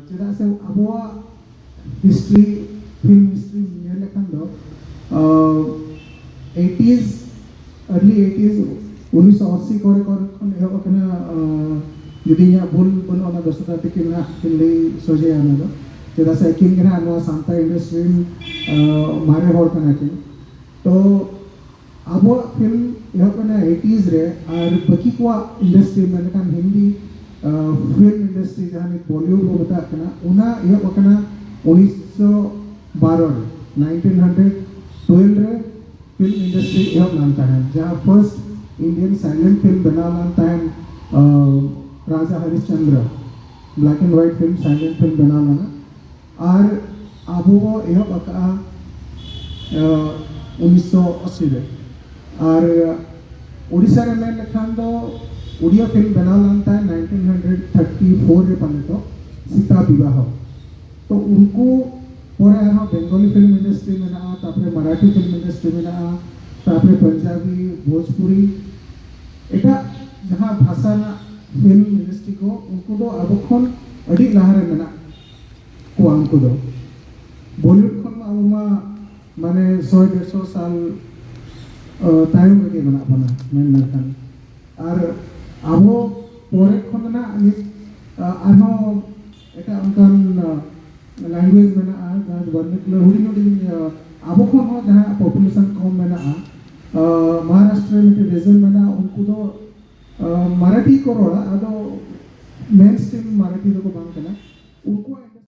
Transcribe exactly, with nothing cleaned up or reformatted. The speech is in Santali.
ᱪᱮᱫᱟᱜ ᱥᱮ ᱟᱵᱚᱣᱟᱜ ᱦᱤᱥᱴᱨᱤ, ᱯᱷᱤᱞᱢ ᱦᱤᱥᱴᱨᱤ ᱧᱮᱞ ᱞᱮᱠᱷᱟᱱ ᱫᱚ ᱮᱭᱤᱴᱤᱡᱽ, ᱟᱨᱞᱤ ᱮᱭᱤᱴᱤᱡᱽ, ᱩᱱᱤᱥᱥᱚ ᱟᱥᱤ ᱠᱚᱨᱮ ᱠᱷᱚᱱ ᱠᱷᱚᱱ ᱮᱦᱚᱵ ᱟᱠᱟᱱᱟ᱾ ᱡᱩᱫᱤ ᱤᱧᱟᱹᱜ ᱵᱷᱩᱞ ᱵᱟᱹᱱᱩᱜᱼᱟ, ᱚᱱᱟ ᱫᱚᱥᱨᱟ ᱛᱟᱹᱠᱤᱱ ᱱᱟᱦᱟᱜ ᱠᱤᱱ ᱞᱟᱹᱭ ᱥᱚᱡᱷᱮᱭᱟ ᱚᱱᱟ ᱫᱚ᱾ ᱪᱮᱫᱟᱜ ᱥᱮ ᱟᱹᱠᱤᱱ ᱜᱮ ᱱᱟᱦᱟᱜ ᱱᱚᱣᱟ ᱥᱟᱱᱛᱟᱲ ᱤᱱᱰᱟᱥᱴᱨᱤ ᱨᱮᱱ ᱢᱟᱨᱮ ᱦᱚᱲ ᱠᱟᱱᱟ ᱠᱤᱱ᱾ ᱛᱚ ᱟᱵᱚᱣᱟᱜ ᱯᱷᱤᱞᱢ ᱮᱦᱚᱵ ᱮᱱᱟ ᱮᱭᱤᱴᱤᱡᱽ ᱨᱮ, ᱟᱨ ᱵᱟᱹᱠᱤ ᱠᱚᱣᱟᱜ ᱤᱱᱰᱟᱥᱴᱨᱤ, ᱢᱮᱱᱠᱷᱟᱱ ᱦᱤᱱᱫᱤ ᱯᱷᱤᱞᱢ ᱤᱱᱰᱟᱥᱴᱨᱤ, ᱡᱟᱦᱟᱸ ᱱᱤᱛ ᱵᱚᱞᱤᱣᱩᱰ ᱵᱚ ᱢᱮᱛᱟᱜ ᱠᱟᱱᱟ, ᱚᱱᱟ ᱮᱦᱚᱵ ᱟᱠᱟᱱᱟ ᱩᱱᱤᱥᱥᱚ ᱵᱟᱨᱚ ᱨᱮ, ᱱᱟᱭᱤᱱᱴᱤᱱ ᱦᱟᱱᱰᱨᱮᱰ ᱴᱩᱭᱮᱞᱵᱷ ᱨᱮ ᱯᱷᱤᱞᱢ ᱤᱱᱰᱟᱥᱴᱨᱤ ᱮᱦᱚᱵ ᱞᱮᱱ ᱛᱟᱦᱮᱸᱫ, ᱡᱟᱦᱟᱸ ᱯᱷᱟᱨᱥᱴ ᱤᱱᱰᱤᱭᱟᱱ ᱥᱟᱭᱞᱮᱱᱴ ᱯᱷᱤᱞᱢ ᱵᱮᱱᱟᱣ ᱞᱮᱱ ᱛᱟᱦᱮᱸᱫ, Raja Harishchandra, black and white film, silent film ᱵᱮᱱᱟᱣ ᱞᱮᱱᱟ᱾ ᱟᱨ ᱟᱵᱚ ᱵᱚ ᱮᱦᱚᱵ ᱟᱠᱟᱫᱼᱟ ᱩᱱᱤᱥᱥᱚ ᱟᱥᱤ ᱨᱮ᱾ ᱟᱨ ᱳᱰᱤᱥᱟ ᱨᱮ ᱢᱮᱱ ᱞᱮᱠᱷᱟᱱ ᱫᱚ ᱳᱰᱤᱭᱟ ᱯᱷᱤᱞᱢ ᱵᱮᱱᱟᱣ ᱞᱮᱱ ᱛᱟᱦᱮᱸᱫ ᱱᱟᱭᱤᱱᱴᱤᱱ ᱦᱟᱱᱰᱨᱮᱰ ᱛᱷᱟᱨᱴᱤ ᱯᱷᱳᱨ ᱨᱮ ᱯᱟᱞᱮ ᱫᱚ, ᱥᱤᱛᱟ ᱵᱤᱵᱟᱦᱚ᱾ ᱛᱚ ᱩᱱᱠᱩ ᱯᱚᱨᱮ ᱟᱨᱦᱚᱸ ᱵᱮᱝᱜᱚᱞᱤ ᱯᱷᱤᱞᱢ ᱤᱱᱰᱟᱥᱴᱨᱤ ᱢᱮᱱᱟᱜᱼᱟ, ᱛᱟᱨᱯᱚᱨᱮ ᱢᱟᱨᱟᱴᱷᱤ ᱯᱷᱤᱞᱢ ᱤᱱᱰᱟᱥᱴᱨᱤ ᱢᱮᱱᱟᱜᱼᱟ, ᱛᱟᱨᱯᱚᱨᱮ ᱯᱚᱧᱡᱟᱵᱤ, ᱵᱷᱳᱡᱽᱯᱩᱨᱤ, ᱮᱴᱟᱜ ᱡᱟᱦᱟᱸ ᱵᱷᱟᱥᱟ ᱨᱮᱱᱟᱜ ᱯᱷᱤᱞᱢ ᱤᱱᱰᱟᱥᱴᱨᱤ ᱠᱚ, ᱩᱱᱠᱩ ᱫᱚ ᱟᱵᱚ ᱠᱷᱚᱱ ᱟᱹᱰᱤ ᱞᱟᱦᱟ ᱨᱮ ᱢᱮᱱᱟᱜ ᱠᱚᱣᱟ᱾ ᱩᱱᱠᱩ ᱫᱚ ᱵᱚᱞᱤᱣᱩᱰ ᱠᱷᱚᱱ ᱢᱟ ᱟᱵᱚ ᱢᱟ ᱢᱟᱱᱮ ᱥᱚᱭ ᱰᱮᱲᱥᱚ ᱥᱟᱞ ᱛᱟᱭᱚᱢ ᱨᱮᱜᱮ ᱢᱮᱱᱟᱜ ᱵᱚᱱᱟ ᱢᱮᱱ ᱞᱮᱠᱷᱟᱱ᱾ ᱟᱨ ᱟᱵᱚ ᱯᱚᱨᱮ ᱠᱷᱚᱱ ᱱᱟᱜ ᱱᱤᱛ ᱟᱨᱦᱚᱸ ᱮᱴᱟᱜ ᱚᱱᱠᱟᱱ ᱞᱮᱝᱜᱩᱭᱮᱡᱽ ᱢᱮᱱᱟᱜᱼᱟ, ᱡᱟᱦᱟᱸ ᱵᱷᱟᱨᱱᱟᱠᱩᱞᱟᱨ ᱦᱩᱰᱤᱧ ᱦᱩᱰᱤᱧ ᱟᱵᱚ ᱠᱷᱚᱱ ᱦᱚᱸ ᱡᱟᱦᱟᱸ ᱯᱚᱯᱩᱞᱮᱥᱚᱱ ᱠᱚᱢ ᱢᱮᱱᱟᱜᱼᱟ᱾ ᱢᱚᱦᱟᱨᱟᱥᱴᱨᱚ ᱨᱮ ᱢᱤᱫᱴᱮᱱ ᱨᱤᱡᱚᱱ ᱢᱮᱱᱟᱜᱼᱟ, ᱩᱱᱠᱩ ᱫᱚ ᱢᱟᱨᱟᱴᱷᱤ ᱠᱚ ᱨᱚᱲᱟ, ᱟᱫᱚ ᱢᱮᱱ ᱥᱴᱨᱤᱢ ᱢᱟᱨᱟᱴᱷᱤ ᱫᱚᱠᱚ ᱵᱟᱝ ᱠᱟᱱᱟ᱾